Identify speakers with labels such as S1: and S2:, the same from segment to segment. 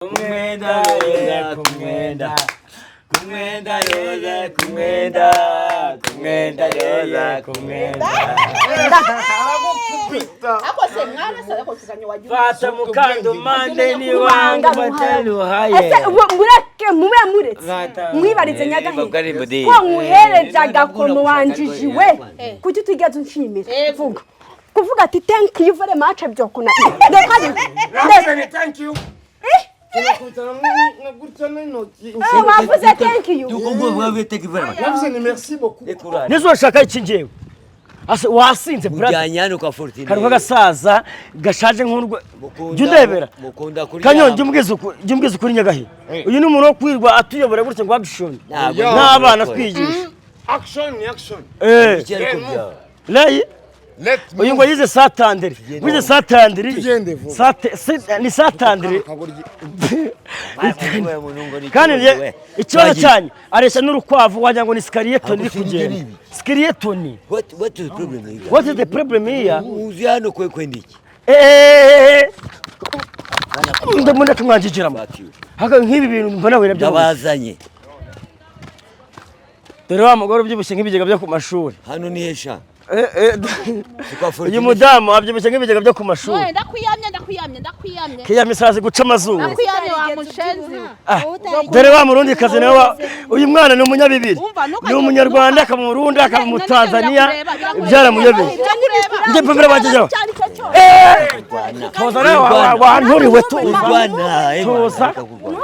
S1: Kumwenda yoza kumwenda, kumwenda yoza kumwenda, kumwenda yoza kumwenda.
S2: Ako se mwana se ako kizanyo wagiye.
S1: Fata mukando mande ni wangu bataluhaye.
S3: Ese mureke mube muretse mwibarize Nyagahe ko nkuhereje agakomo wanjijiwe, kuki utigeze unshimira? Vuga kuvuga ati thank you very much byokuna reka.
S4: Thank you.
S3: Wavuze thank you.
S4: Navuze ni merci beaucoup.
S5: Nizo urashaka iki ngewe? Wasinze brother.
S1: Ujyanye hano kwa Fortune.
S5: Kari k'agasaza gashaje nk'urwo. Jya undebera.
S1: Mukunda kuryama.
S5: Kanyo, jya umbwiza ukuri Nyagahe. Uyu ni umuntu wo kwirwa atuyobora gutya ngo action. N'abana twigisha.
S4: Action ni action.
S5: Eh.
S1: Iki ariko byawe.
S5: Leyi.
S4: Let
S5: Uyu ngo yize satandiri. Wize satandiri.
S4: Tugende vuba.
S5: Sate ni satandiri. Kandi ikibazo cyanyu areshya n'urukwavu wagira ngo ni sikariyetoni iri kugenda. Sikariyetoni.
S1: What is the problem here?
S5: What is the problem here?
S1: Uzi hano kwe kwenda iki?
S5: Eh. Ndabona kumwanjijiramo. Haka nk'ibi bintu mbona wera byo.
S1: Ndabazanye.
S5: Dore wa mugore ubyibushye nk'ibigega byo ku mashuri.
S1: Hano ni hesha.
S5: Uyu mudamu abyibushye nk'ibigega byo ku mashuri.
S2: Ndakwiyamye, ndakwiyamye, ndakwiyamye.
S5: Kiyamye guca amazuru.
S2: Ndakwiyamye wa mushenzi.
S5: Dore wa murundi kazi nawe, uyu mwana ni umunyabibiri. Ni umunyarwanda akaba umurundi akaba umutanzania, byaramuyobeye. Njye mpamira wanjye. Toza nawe wanturiwe tuza. Tuza.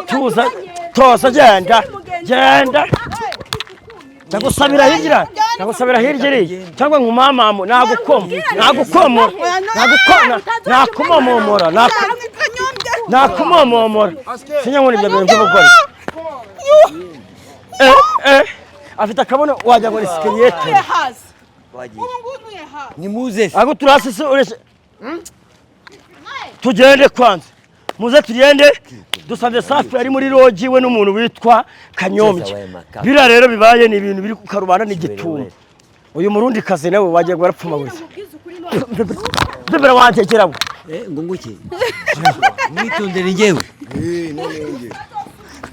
S5: Tuza. Toza genda. Genda. Ndagusabira hirya, ndagusabira hirya iriya cyangwa nkumamamu nagukoma, nagukomora, nagukona, nakumomomora, nakumomomora. Sinyabona ibyo bintu by'ubugore. Afite akabono wagira ngo ni sikeriyete.
S1: Nimuze.
S5: Ago turasi se ureshe. Tugende kwanza. Muze tugende. Dusanze Safi ari muri roji we n'umuntu witwa Kanyombya. Bira rero bibaye ni ibintu biri kukarubana n'igitumo. Uyu murundi kazi nawe wagiye barapfuma wese. Ndebera wanjye
S1: ngo nguki. Mwitondere ngewe.
S4: None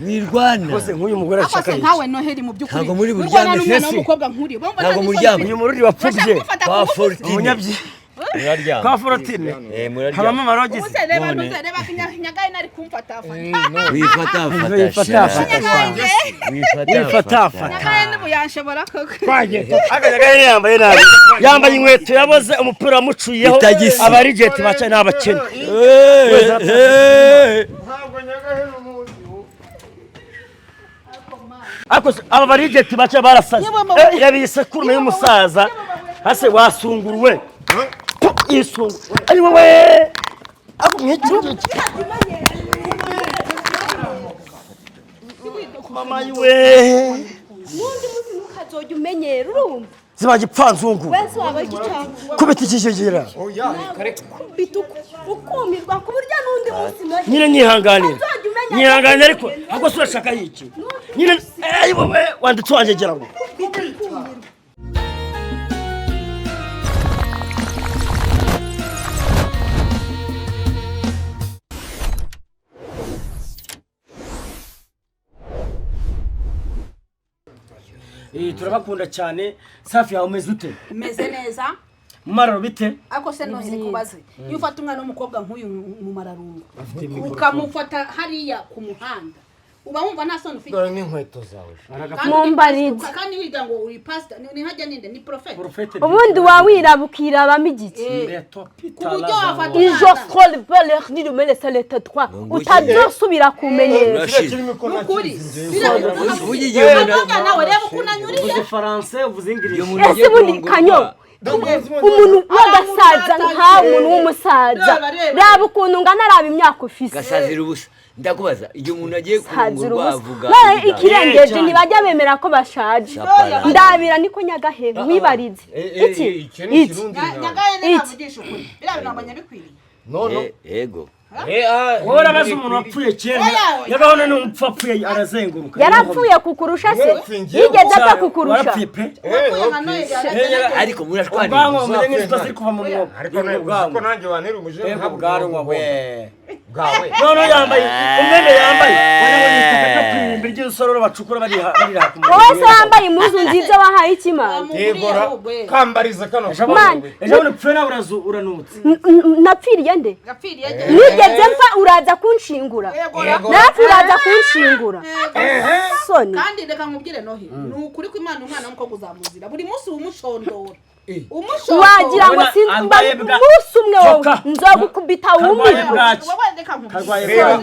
S1: Nirwana.
S5: Bose nk'uyu mugore ashaka.
S2: Nkawe Noheli mu by'ukuri.
S1: Ntabwo muri buryame
S2: n'umwana w'umukobwa nkuri.
S1: Ntabwo muryame.
S5: Uyu murundi wapfubye.
S1: Kwa Fortune.
S5: Umunyabyi.
S1: Muraryama.
S5: Kwa Fortune.
S1: Muraryama.
S5: Habamo amarogizi.
S2: Uze reba nuze reba Nyagahe nari kumfata fata.
S1: Wifata fata.
S5: Wifata fata.
S2: Nyagahe n'ubu yanshobora koko.
S5: Aka Nyagahe yambaye nabi. Yambaye inkweto yaboze umupira wamucuyeho. Abarigeti baca n'abakene.
S4: Ntabwo Nyagahe n'umuzi.
S5: Ako aba barigeti baca barasaze. Yabise kurume y'umusaza. Hase wasunguruwe. Isungu. Ari wowe. Ako nk'iki. Mama yiwe.
S3: Nundi munsi ntukazojya umenyera urumva.
S5: Ziba gipfanzungu.
S3: Wese waba igicanga.
S5: Kubita ikijegera.
S4: Oya, kareka.
S3: Kubita ukumirwa ku buryo nundi munsi no.
S5: Nyine nyihanganira. Nyihanganira ariko ahubwo se urashaka iki? Nyine ari wowe wanditse wanjegera ngo. Turabakunda cyane. Safi yawe umeze ute?
S2: Meze neza.
S5: Mumararo bite?
S2: Ako se Noheli kubaze. Iyo ufata umwana w'umukobwa nk'uyu mu mararungu ukamufata hariya ku muhanda uba wumva nta soni ufite.
S4: Dore n'inkweto zawe.
S3: Mumbarize.
S2: Kandi wiga ngo uri pastor ni hajya ninde ni prophet.
S3: Ubundi wawiraba ukirabamo igiki.
S2: Ku buryo wafata
S3: Ijo scroll valeur ni rumele salete 3 utazosubira kumenyera.
S2: Nukuri. Nawe reba ukuntu anyuriye.
S5: Uvuze français, uvuze English.
S3: Ese bundi Kanyo umuntu w'agasaza nkawe, umuntu w'umusaza raba ukuntu ungana, raba imyaka ufise.
S1: Gasazira ubusa. Ndakubaza igihe umuntu agiye kurongorwa avuga
S3: ikirengeje ntibajya bemera ko bashaje. Ndabira niko Nyagahe mwibarize. Iki
S2: Nyagahe navugisha ukuri. Biriya bintu nabonye bikwiriye.
S4: No no.
S1: Yego.
S5: Wowe urabaza umuntu wapfuye kera yagaho ni umupfu apfuye arazenguruka.
S3: Yarapfuye kukurusha se? Yigeze apfa kukurusha?
S5: Warapfuye pe.
S1: Ariko murashwana.
S5: Ubwanwa bumeze nk'inzoka ziri kuva mu mwobo.
S4: Ariko
S5: ubwanwa
S4: ko nanjye wantera umujeri.
S5: Yego ubwanwa we.
S4: Bwawe.
S5: None yambaye umwenda yambaye wagira ngo ni itaka ryo kwirimbi ry'urusororo bacukura barira ku muriro.
S3: Wowe se wambaye impuzu nziza wahaye ikimana?
S4: Yegora kambariza kano.
S3: Man.
S5: Ejo bundi upfuye nawe uranutse.
S3: Napfiriye nde? Nigeze mpfa uraza kunshingura? Napfa uraza kunshingura? Soni.
S2: Kandi reka nkubwire Nohe, ni ukuri ko Imana umwana w'umukobwa uzamuzira buri munsi umushondora.
S3: Wagira ngo sinzi umunsi umwe wowe nzogukubita wumirwe.
S4: Reba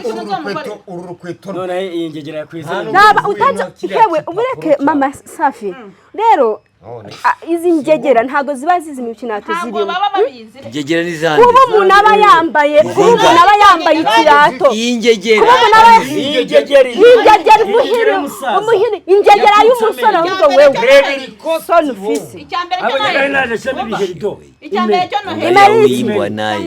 S4: uru rukweto.
S5: None iyi ngegera yakwizera.
S3: Naba utazi hewe ubureke mama Safi. Rero izi ngegera ntago ziba zizi imikino tuzirimo.
S1: Ngegera ni zande.
S3: Kuba umuntu aba yambaye, kuba umuntu aba yambaye ikirato.
S1: Iyi ngegera.
S3: Kuba umuntu aba
S5: ingegera.
S3: Ingegera umuhiri, umuhiri, ingegera y'umusore ahubwo wewe. Soni ufise.
S2: Icyambere cyo
S5: Abanyagari naje shyiramo ibiheri do.
S2: Icyambere cyo Noheli.
S1: Uyingwa naye.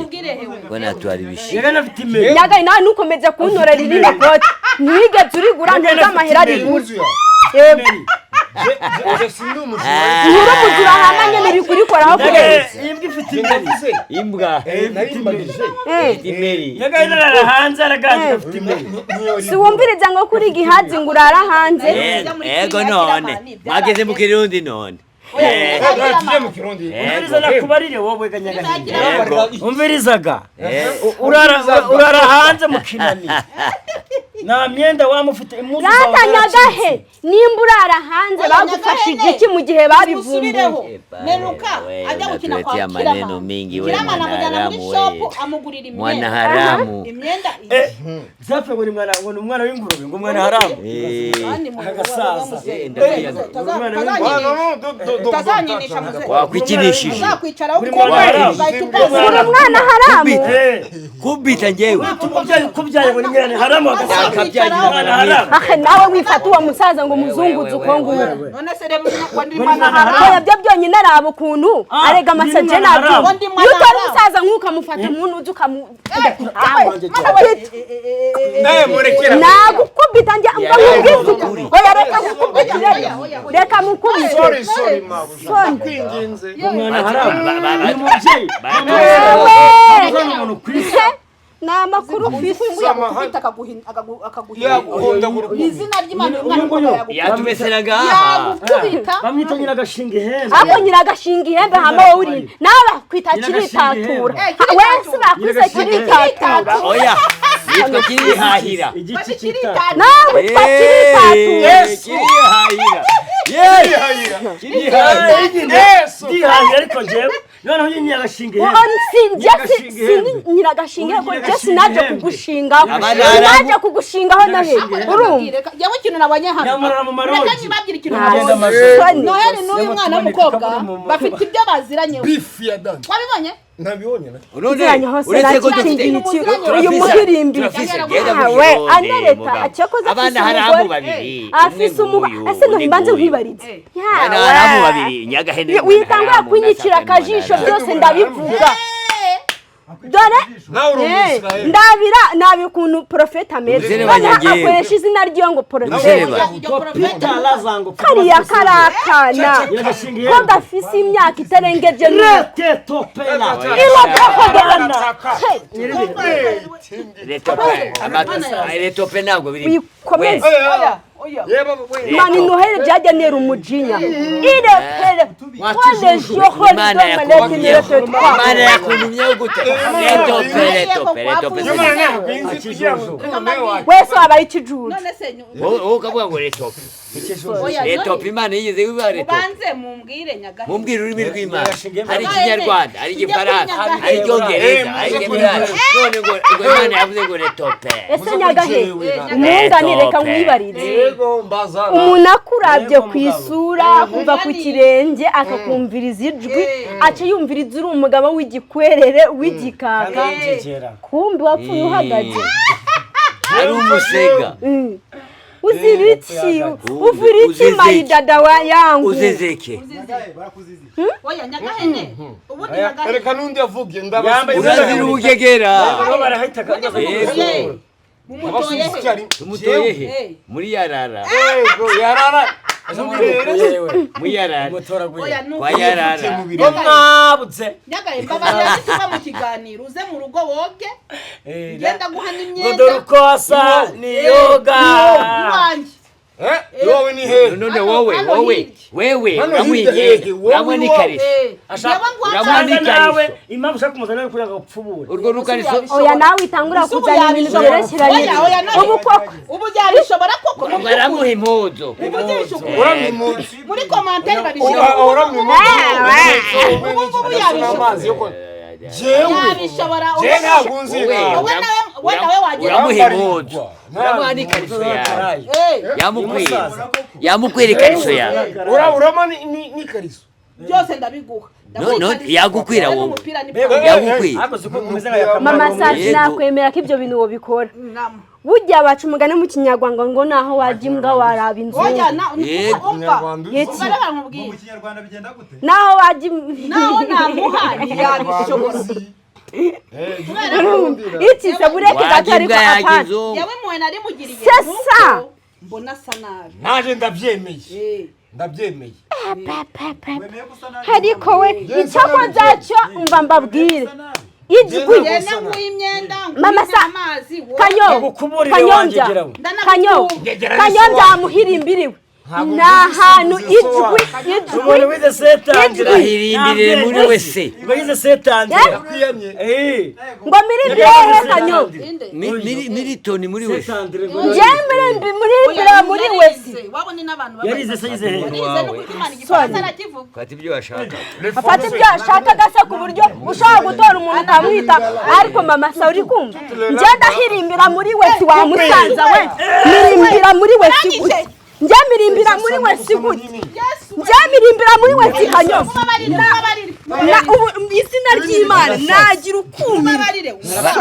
S1: Ngo natwara ibishimbo.
S5: Nyagari afite imeri.
S3: Nyagari nawe ntukomeze kuntorera irindi kote. Ntiwigeze urigura ntuzi amahera arigura. Yego. Inkuru umujura hamanye ntibigurikoraho kubera.
S5: Imbwa ifite imeri.
S1: Imbwa.
S4: Narimbagije.
S1: Imeri.
S5: Nyagari arara hanze araganje afite imeri.
S3: Si wumviriza ngo kuri gihazi ngo urara hanze.
S1: Ego none. Mwageze mu Kirundi none.
S4: Tujye mu Kirundi.
S5: Umviriza nakubarire wowe ganyagahinde. Umvirizaga. Urara hanze mu kinani. Nta myenda wamufite impuzu zawe.
S3: Rata Nyagahe nimba urara hanze bagufashije iki mu gihe babivumbuye?
S2: Meruka ajya gukina kwa
S1: maneno mingi we
S2: Kiramana amujyana muri shop amugurira imyenda.
S1: Mwana haramu.
S2: Imyenda.
S5: Zapfe ngo ni mwana ngo ni umwana w'ingurube ngo mwana haramu. Agasaza.
S2: Utazanyinisha muze.
S1: Wakwikinishije.
S2: Uzakwicara
S5: Uri
S3: mwana haramu.
S1: Kubita njyewe.
S5: Umubyeyi ukubyaye ngo ni mwana haramu agasaza.
S3: Ahe nawe wifata uwo musaza ngo muzunguze uko nguko.
S2: None se reba ngo ndi mwana haramu.
S3: Oya byo byonyine araba ukuntu arega amasaje nabyo. Iyo utari umusaza nk'uko amufata umuntu uzi ukamu. Nagukubita njya mba nkubwize ukuri. Oya reka mukubitire. Reka mukubite.
S4: Sorry sorry mabuja. Ndakwinginze.
S5: Mwana haramu. Ni umubyeyi.
S3: Ni amakuru ufise.
S2: Yakubita akaguhina. Izina ry'Imana umwana w'umukobwa
S1: yatumeseraga.
S2: Yagukubita.
S5: Bamwita nyiragashinga ihembe.
S3: Ako nyiragashinga ihembe hama wowe uri. Nawe bakwita kiritatura. Wese bakwise kiritatura.
S1: Oya. Yitwa kirihahira.
S5: Igiti cyitatura.
S3: Nawe witwa kiritatura.
S1: Kirihahira. Yes. Kirihahira.
S4: Yesu.
S5: Ndihahira ariko njyewe noneho nyine nyiragashinga ihembe.
S3: Nyiragashinga ihembe ko sinaje kugushingaho. Sinaje kugushingaho nahe. Urumva.
S2: Yewe ikintu nabonye hano.
S5: Nyamara mu marogi.
S2: Reka nyibabwire ikintu nabonye. Noheli n'uyu mwana w'umukobwa bafite ibyo baziranyeho.
S4: Bifu ya dani.
S2: Wabibonye?
S4: Nabibonye na.
S3: Nziranye hose nakingiye iki uyu muhirimbi we anereta acakoze
S1: abana haramu babiri
S3: afise umugore ese no mbanze nkwibarize
S1: abana haramu babiri Nyagahene
S3: witangura kunyicira akajisho byose ndabivuga dore ndabira nabi ukuntu profeta ameze akoresha izina ryiwe ngo profeta kariya karakana ko gafise imyaka itarengeje wikomeze mani Noheli byajya nera umujinya irepere
S1: Imana yakuntumyeho gute retope
S3: wese wabaye ikijuju
S1: wowe ukavuga ngo retope retope Imana yigeze iba retope
S2: ubanze mumbwire Nyagahe
S1: mumbwire ururimi rw'Imana hari ikinyarwanda hari igifaransa hari icyongereza hari igifaransa none ngo Imana yavuze ngo retope
S3: ese Nyagahe umwunganire reka nkwibarize umuntu akurabye ku isura kuva ku kirenge akakumviriza ijwi aca yumviriza uri umugabo w'igikwerere w'igikaka kumbi wapfuye uhagaze
S1: ari umusega
S3: Uzira iki? Uvura iki mayidada wa yangu?
S1: Uzezeke.
S2: Oya Nyagahene. Ubundi Nyagahene.
S4: Reka nundi avuge ndabasubiza.
S1: Urazira ubugegera.
S2: Yego. Mumutoye he?
S1: Tumutoye he? Muri yarara.
S4: Yego yarara.
S1: Muri yarara.
S2: Oya
S1: Kwa yarara.
S5: Mwabutse.
S2: Nyagahe mbabarira tuva mu kiganiro uze mu rugo woge. Ngenda guha n'imyenda.
S5: Dore uko asa ni yoga.
S2: Iwanjye.
S4: Wowe ni he?
S1: None wowe wowe wewe uramwigenda uramwe n'ikariso.
S5: Uramuha nawe impamvu ushaka kumuzana ari kugira ngo upfubure.
S1: Urwo rukariso.
S3: Oya nawe itangura kuzana ibintu byerekeranye. Ubu koko
S2: ubu byabishobora koko.
S1: Baramuha impuzu.
S2: Muri commentaire babishira.
S4: Ubu ngubu yabishobora. Jewe. Jewe ntabwo nzi.
S2: Wowe nawe wagira.
S1: Uramuha impuzu. Uramuha n'ikariso yawe. Yamukwira. Yamukwira ikariso yawe.
S4: Urama n'ikariso.
S2: Byose ndabiguha.
S1: No yagukwira wowe. Yagukwira.
S3: Mama Safi nakwemera ko ibyo bintu wobikora. Burya baca umugani mu Kinyarwanda ngo naho wajya imbwa waraba inzu.
S2: Oya na umva.
S6: Mu Kinyarwanda bigenda gute?
S3: Naho wajya
S2: naho namuha yabishobora.
S3: Iki se bureke gato ariko apana.
S2: Yawe muwe nari mugiriye.
S3: Sesa.
S2: Mbona asa nabi.
S4: Naje ndabyemeye. Ndabyemeye.
S3: Ariko we icyo zacyo umva mbabwire. Ijwi mama sa kanyo kanyombya kanyo kanyombya amuhirimbiriwe nta hantu ijwi ijwi
S5: umuntu wize setangira
S1: ahirimbirire muri wese
S5: wize setangira
S3: ngo mirimbire kanyo
S1: militoni muri wese
S3: nje mirimbi murimbira muri wese
S2: wabone n'abantu
S5: yarize se yize he
S1: fata ibyo washaka
S3: afata ibyo ashaka gase ku buryo ushobora gutora umuntu ukamwita ariko mama sa uri kumva nje ndahirimbira muri wese wa musaza we mirimbira muri wese gute nje mirimbira muri wese gute nje mirimbira muri wese kanyo na ubu izina ry'Imana nagira ukumira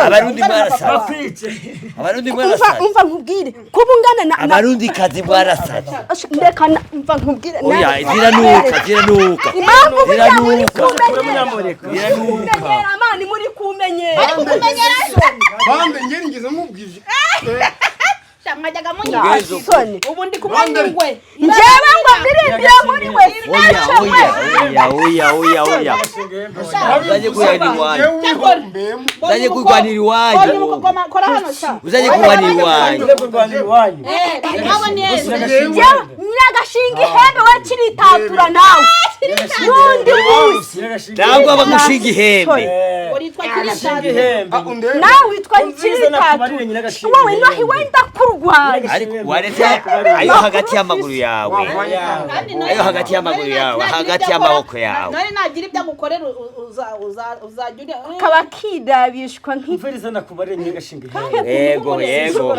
S1: abarundi mwarasaze abarundi mwarasaze
S3: umva nkubwire kubungana na
S1: abarundi kazi mwarasaze
S3: ndeka umva nkubwire
S1: oya ziranuka ziranuka
S3: impamvu burya muri kumenyera amani muri kumenyera
S2: ariko kumenyera
S4: bande ngeri ngize mubwije
S2: mwajyaga munywa ubu ndi kumwe n'ingwe
S3: njyewe ngo ndirimbire muri we
S1: oya oya oya oya uzajye kurwanira iwanyu uzajye kurwanira iwanyu uzajye kurwanira iwanyu
S3: nyiragashinga ihembe we kiritatura nawe n'undi munsi
S1: ntabwo bagushinga ihembe
S3: nawe witwa kiritatura wowe naho wenda kurwanya
S1: ariko waretse ayo hagati y'amaguru yawe ayo hagati y'amaguru yawe hagati y'amaboko yawe
S2: nari nagira ibyo agukorera uzajya uri
S3: kaba kidabishwa
S5: nk'imviriza nakubarire nyiragashinga ihembe
S1: yego yego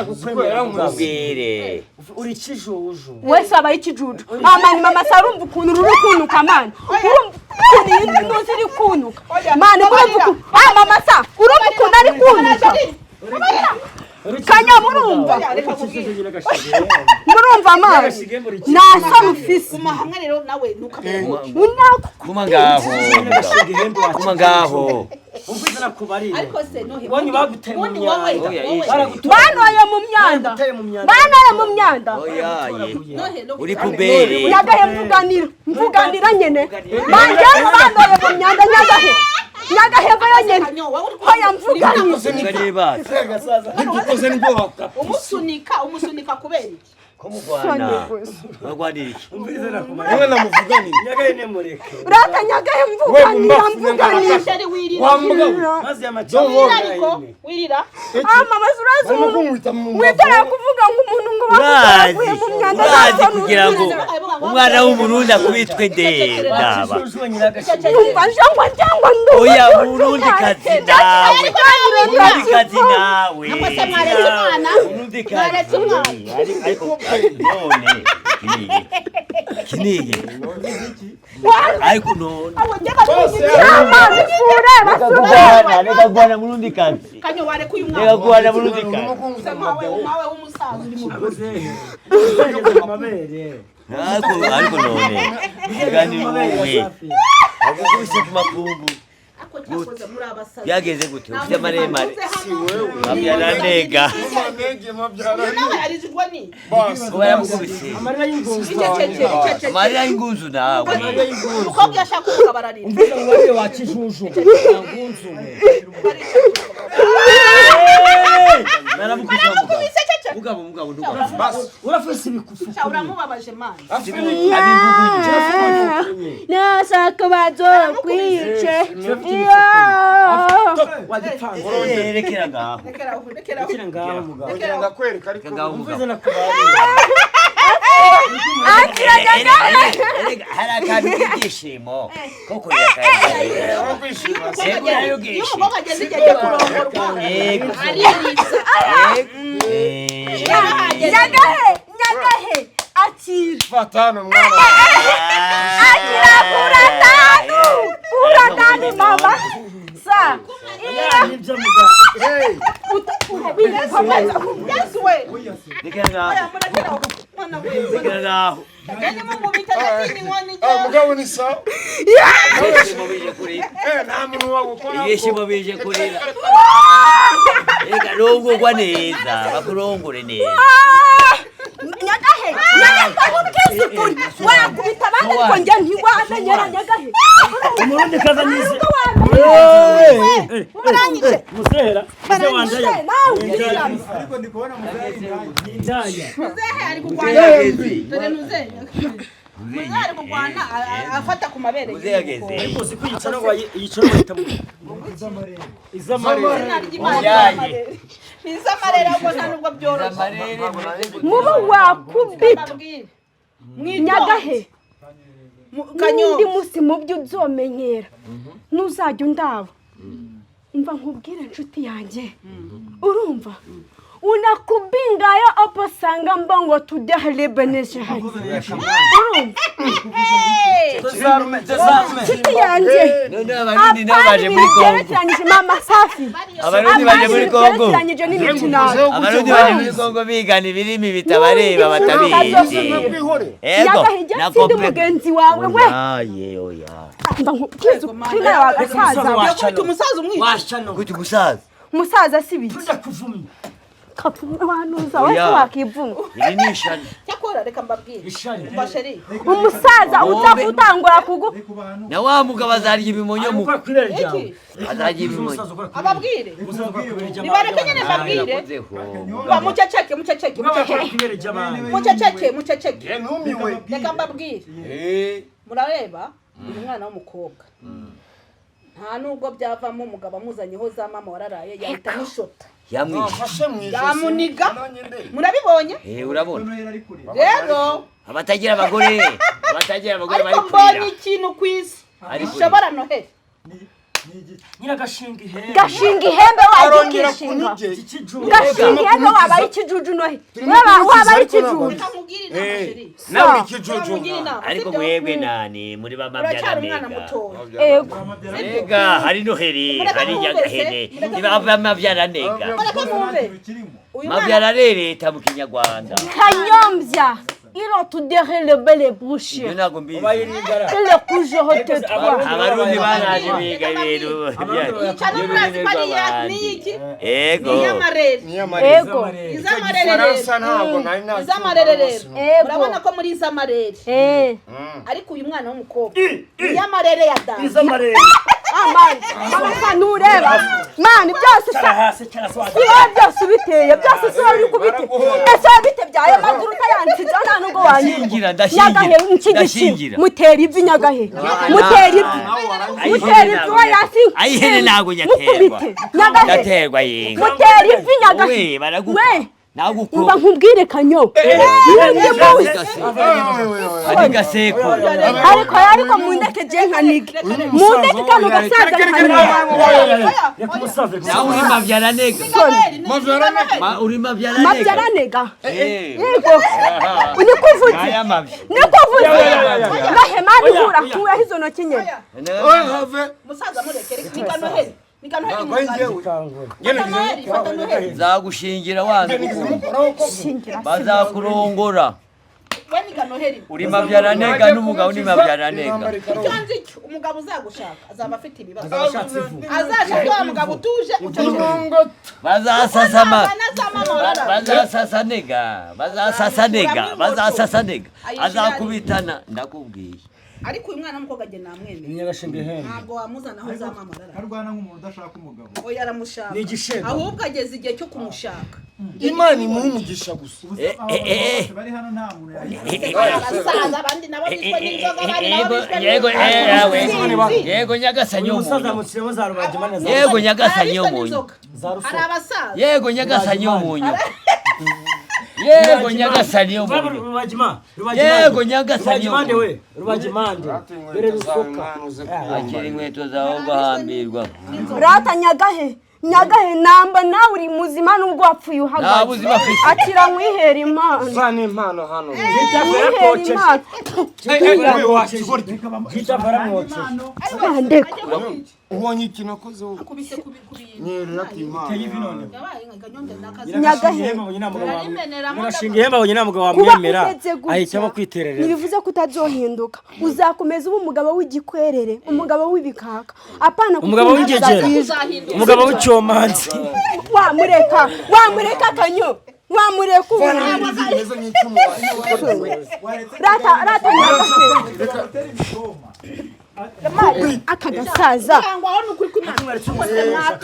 S1: ubwire
S5: uri ikijuju
S3: wese abaye ikijuju amani mama sarumva ukuntu ruri kunuka mani urumva ukuntu iyi ntuzi iri kunuka mani urumva ukuntu mama sa urumva ukuntu ari kunuka kanya murumva murumva amazi nasa mufisi
S2: hamwe rero nawe
S1: kuma ngaho kuma ngaho
S2: ariko se nohe
S3: banoye mu myanda banoye mu myanda
S1: uri kubere
S3: nyagahe mvuganira mvuganira nyene banjye banoye mu myanda nyagahe nyagahe vayo nyene hoya mvuganira
S2: umusunika umusunika kubera iki
S1: kumugwana bagwanira iki
S4: umwe namuvuganira
S5: nyagahe nemureke
S3: rata nyagahe mvuganira mvuganira
S5: maze
S2: ariko wirira
S3: mama urazi umuntu witara kuvuga ngo umuntu ngo bamukuye mu myanda
S1: urazi kugira ngo umwana w'umurundi akubitwe ndaba
S3: numva njangwa njangwa ndumva
S1: oya murundi kazi nawe murundi kazi nawe
S2: se mwaretse umwana
S1: murundi
S2: mwaretse umwana
S1: ariko none kinigi ariko none reka guhana murundi kazi
S2: kanyo wareka uyu mwana
S1: reka guhana murundi kazi
S2: nkawe w'umusaza. Umusaza uri mu
S1: Ariko none kandi wowe agukubise ku makungu byageze gute ufite maremare mabyaranega baramukubise amarira y'ingunzu nawe
S2: umukobwa yashaka umugabo ararira
S5: umubare wa kijuju ngunzu
S1: naramukubise mugabo mugabo ndugwa
S5: urafise ibikufu
S2: uramubabaje mana
S3: nashaka bazokwice
S1: rekera ngaho
S5: rekera ngaho mugabo
S4: ndakwereka ariko
S5: umvize
S1: hari akantu k'ibyishimo ko kurira
S2: iyo umukobwa ageze igihe cyo kurongorwa aririza
S3: nyagahe nyagahe akira
S4: fatano mwana
S3: akira kura tanu mama sa
S5: ibyo mugabo
S2: Yesu we
S1: rekera ngaho rekera ngaho
S4: mugabo ni sawa
S1: ibyishimo bije kurira
S4: nta muntu wagukora
S1: ibyishimo bije kurira reka rongorwa neza bakurongore neza
S3: nyagahe nyagahe ubwiza ukuri wakubita abandi ariko njye ntiwamenyera nyagahe
S5: umurundi kaza nize
S2: murangije
S5: musehera
S3: barangije nawe
S6: ariko ndi kubona
S5: indaya
S2: muzehe ari kurwana dore muzehe muzehe ari kurwana afata ku mabere
S1: muzehe ageze
S5: ariko uzi ko yicara yicara bahita izamarere
S2: ni iz'amarere ahubwo nta nubwo byoroshye
S3: mubo wakubita nyagahe n'undi munsi mu byo uzomenyera nuzajya undaba umva nkubwire inshuti yanjye urumva unakubingayo oposanga mbongo tudehlebene-jahari urumva inshuti yanjye
S1: abarundi nabo baje muri Kongo
S3: byerekeranyije mama safi
S1: abarundi baje muri Kongo
S3: byerekeranyije n'imikino
S1: abarundi baje muri Kongo bigana ibirimi bitabareba batabizi
S3: ego na mugenzi wawe we
S1: oya oya
S3: mba nkubwiza ukuri nawe agasaza
S2: yakubita umusaza umwica
S1: kubita umusaza
S3: umusaza si biki
S5: ndakuvumye
S3: wanuza wese wakivuma
S1: iri ni ishani
S2: cyakora reka mbabwire mbasheri
S3: umusaza uza gutangura kugu
S1: na wa mugabo azarya ibimonyo mu azarya ibimonyo
S2: ababwire nibareke nyine mbabwire muceceke muceceke muceceke muceceke reka mbabwire murareba uyu mwana w'umukobwa nta nubwo byavamo umugabo amuzanyeho za mama wararaye yahita amushota yamuniga murabibonye
S1: urabona
S2: rero
S1: abatagira abagore abatagira abagore bari
S2: ariko mbonye ikintu ku isi gishobora noheli
S5: nyiragashinga ihembe
S3: gashinga ihembe wajya ukishinga gashinga ihembe waba ari ikijuju noheli waba ari ikijuju
S4: nawe ikijuju
S1: ariko mwebwe nani muri ba mabyaranega
S3: ego
S1: ega hari noheli hari nyagahene niba mabyaranega mabyararereta mu kinyarwanda
S3: kanyombya iro tudere bele bouche
S1: ntabwo mbizi
S3: le kujeho tetwa
S1: abarundi baraje biga ibintu
S2: ego
S3: ego
S2: izamarere rero urabona ko muri izamarere ariko uyu mwana w'umukobwa iyamarere ya dada
S5: izamarere
S3: amani mama ntureba mani byose siba byose ubiteye byose siba uri kubite ese bite byayo maguru utayansize nta nubwo
S1: wanyingira
S3: ndashingira ndashingira mutera ivi nyagahe mutera ivi mutera ivi we yasi
S1: ayihene ntago nyaterwa
S3: nyagahe
S1: ndaterwa yinga
S3: mutera ivi nyagahe
S1: we baraguka
S3: we umva nkubwire kanyo n'undi munsi
S1: ari gaseko
S3: ariko ariko mundeke je nkanige mundeke kano gasaza nkanige
S1: nawe uri mabyaranega uri mabyaranega
S3: mabyaranega yego nikuvuze nikuvuze nahe mani hura kuraho izo ntoki nyene
S2: musaza mureke reka noheli Niga Noheli mu mugani. Fata Noheli, fata Noheli.
S1: Nzagushingira wanze gukunda.
S3: Shingira.
S1: Bazakurongora.
S2: We niga Noheli.
S1: Uri mabyara nega n'umugabo ni mabyara nega.
S2: Icyo nzi cyo, umugabo uzagushaka azaba afite ibibazo. Azashaka wa mugabo utuje ucecetse.
S1: Bazasasama.
S2: Bazasasa.
S1: Bazasasa nega. Bazasasa nega. Bazasasa nega. Azakubitana ndakubwiye.
S2: Ariko uyu mwana w'umukobwa njye namwemera.
S5: Nyagashinga ihembe.
S2: Ntabwo wamuzana aho uzamamara.
S6: Arwana nk'umuntu udashaka umugabo.
S2: Oya aramushaka.
S5: Ni igishega.
S2: Ahubwo ageze igihe cyo kumushaka.
S4: Imana imuhe umugisha gusa.
S6: Bari hano nta muntu yagira.
S2: Abasaza abandi nabo bishwe n'inzoga abandi nabo bishwe
S1: Yego
S2: n'inzoga.
S1: yego nyagasani
S5: Uyu musaza
S1: umunyu.
S5: amutsiremo za rubagimana za
S1: Yego nyagasani
S2: Abishwe
S1: umunyu.
S2: n'inzoga. Hari abasaza.
S1: Yego nyagasani umunyu. Yego nyagasani umunyu.
S5: Rubagima. Rubagimande.
S1: Yego nyagasani
S5: Rubagimande
S1: umunyu.
S5: we. Rubagimande. Dore rusoka.
S1: Akira inkweto zawe ugahambirwa.
S3: Rata nyagahe. Nyagahe namba nawe uri muzima nubwo wapfuye uhagaze.
S1: Nta buzima afite.
S3: Akira nkwihera impano.
S4: Zana impano hano.
S3: Nkwihera impano.
S5: Gita baramwokeje.
S3: Bandeko.
S4: Ubonye ikintu akoze wowe.
S2: Akubise ku bintu.
S4: Nyerera ati impano.
S5: Teye ivi none.
S2: Yabaye nka Kanyombya n'akazi.
S3: Nyagahe.
S5: Nyagashinga ihembe abonye nta mugabo
S3: Kuba
S5: wamwemera
S3: umeze gutya
S5: ahitamo kwiterereza.
S3: ntibivuze ko utazohinduka. Uzakomeza uba umugabo w'igikwerere, umugabo w'ibikaka. Apana
S5: Umugabo w'ingegera.
S2: Uzahinduka.
S5: Umugabo w'icyomanzi.
S3: Wamureka, wamureka Kanyo. Wamureka ubu.
S4: Bimeze nk'icyuma.
S3: Rata rata nyagahe. Aka gasaza.
S2: Cyangwa aho ni ukuri kw'Imana.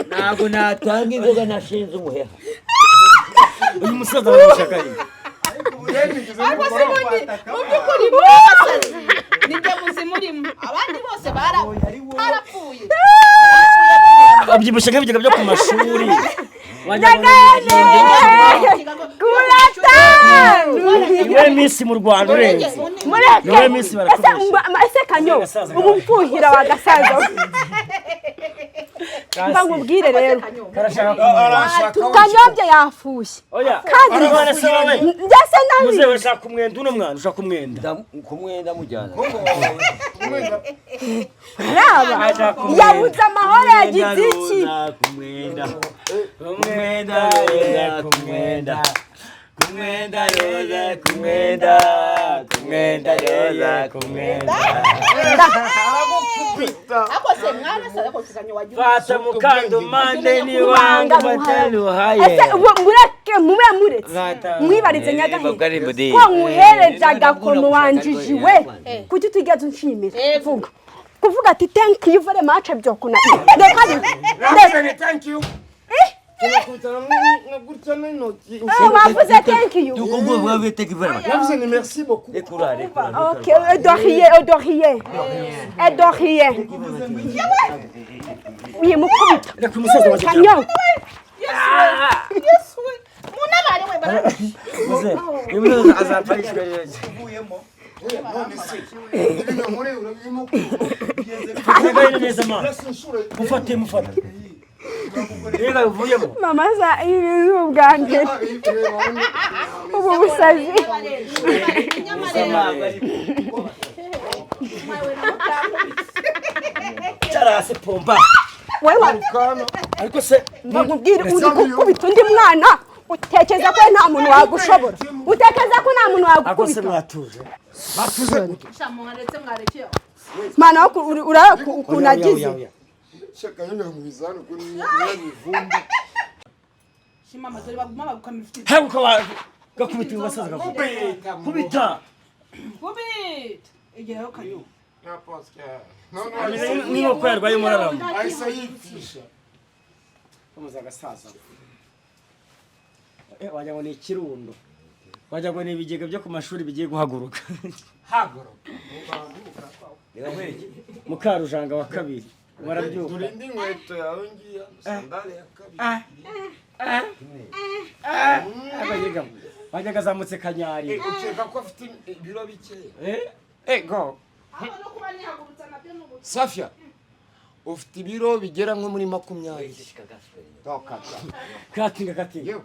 S1: Ntabwo natanga inzoga nashinze umuheha.
S5: Uyu musaza aramushaka iki?
S2: Ariko se ubundi mu by'ukuri muri abasazi ni njye muzima urimo. Abandi bose barapfuye.
S5: Abyibushye nk'ibigega byo ku mashuri. Niwe minsi mu Rwanda urenze.
S3: Mureke.
S5: Niwe minsi barakubeshya.
S3: Ese Kanyo, ubu mfuhira wa gasaza. Mba nkubwire rero.
S5: Karashaka kumwenda.
S3: Kanyombya yafushye.
S5: Oya.
S3: Kandi
S5: Arabana se wowe.
S3: Njye se nabi.
S5: Muzehe urashaka kumwenda uno mwana ushaka kumwenda.
S1: Kumwenda mujyana.
S3: Raba. Yabuze amahoro yagize iki?
S5: Kumwenda. Kumwenda roza kumwenda. Kumwenda roza kumwenda. Kumwenda roza kumwenda.
S2: Ariko se mwana se ariko Kanyo wagiye.
S5: Fata mukando mande ni wangu bataluhaye.
S3: Ese ubu mureke mube muretse. Mwibarize nyagahe. Ko nkuhereje agakomo wanjiji we. Kuki utigeze unshimira? Vuga. Kuvuga ati thank you very much byokuna. Reka
S4: Reka thank you. Tunakutana nka gutya n'intoki.
S3: Wavuze thank you.
S4: Navuze ni merci beaucoup.
S3: Ok, de rien, de rien. De rien. Wimukubita.
S5: Reka umusaza wanjye.
S3: Kanyo.
S2: Yesu we. Munabare we bara.
S5: Muzehe, uyu musaza azapfa yishwe.
S4: None se ibintu muri urabirimo
S5: Nyagahe neza mwana. Mufate mufate. Reka uvuyemo.
S3: Mama za ibi ubwa mbere. Ubu busazi.
S5: Cyarase pomba.
S3: Wewe
S5: Ariko se
S3: mbakubwire uri gukubita undi mwana utekereza ko nta muntu wagushobora. Utekereza ko nta muntu
S5: ariko se
S3: wagukubita.
S5: mwatuje.
S2: Mwaretse mwarekeye.
S3: Mana wo uraba ukuntu agize.
S4: Shaka nyine ngwizana kuri n'ibivumbi.
S2: Shima amazori baguma bagukamira ufite.
S5: Haguka wa gakubita uyu gasaza gakubita. Kubita.
S2: Kubita. Igerayo Kanyo.
S4: Na Pascal. No no.
S5: N'inkoko yarwaye umuraramo.
S4: Ahise yipfisha.
S5: Kamuza agasaza. Wagira ngo ni ikirundo. Wagira ngo ni ibigega byo ku mashuri bigiye guhaguruka.
S4: Haguruka.
S5: Mukarujanga wa kabiri. Warabyuka.
S4: Dore indi nkweto yawe ngiya sandale ya kabiri.
S5: Akanyegamo. Wajyaga azamutse kanyari.
S4: Ukeka ko afite ibiro bikeya.
S5: Eh?
S4: Go. Safia. Ufite ibiro bigera nko muri 20. Tokata.
S5: Katinga katinga.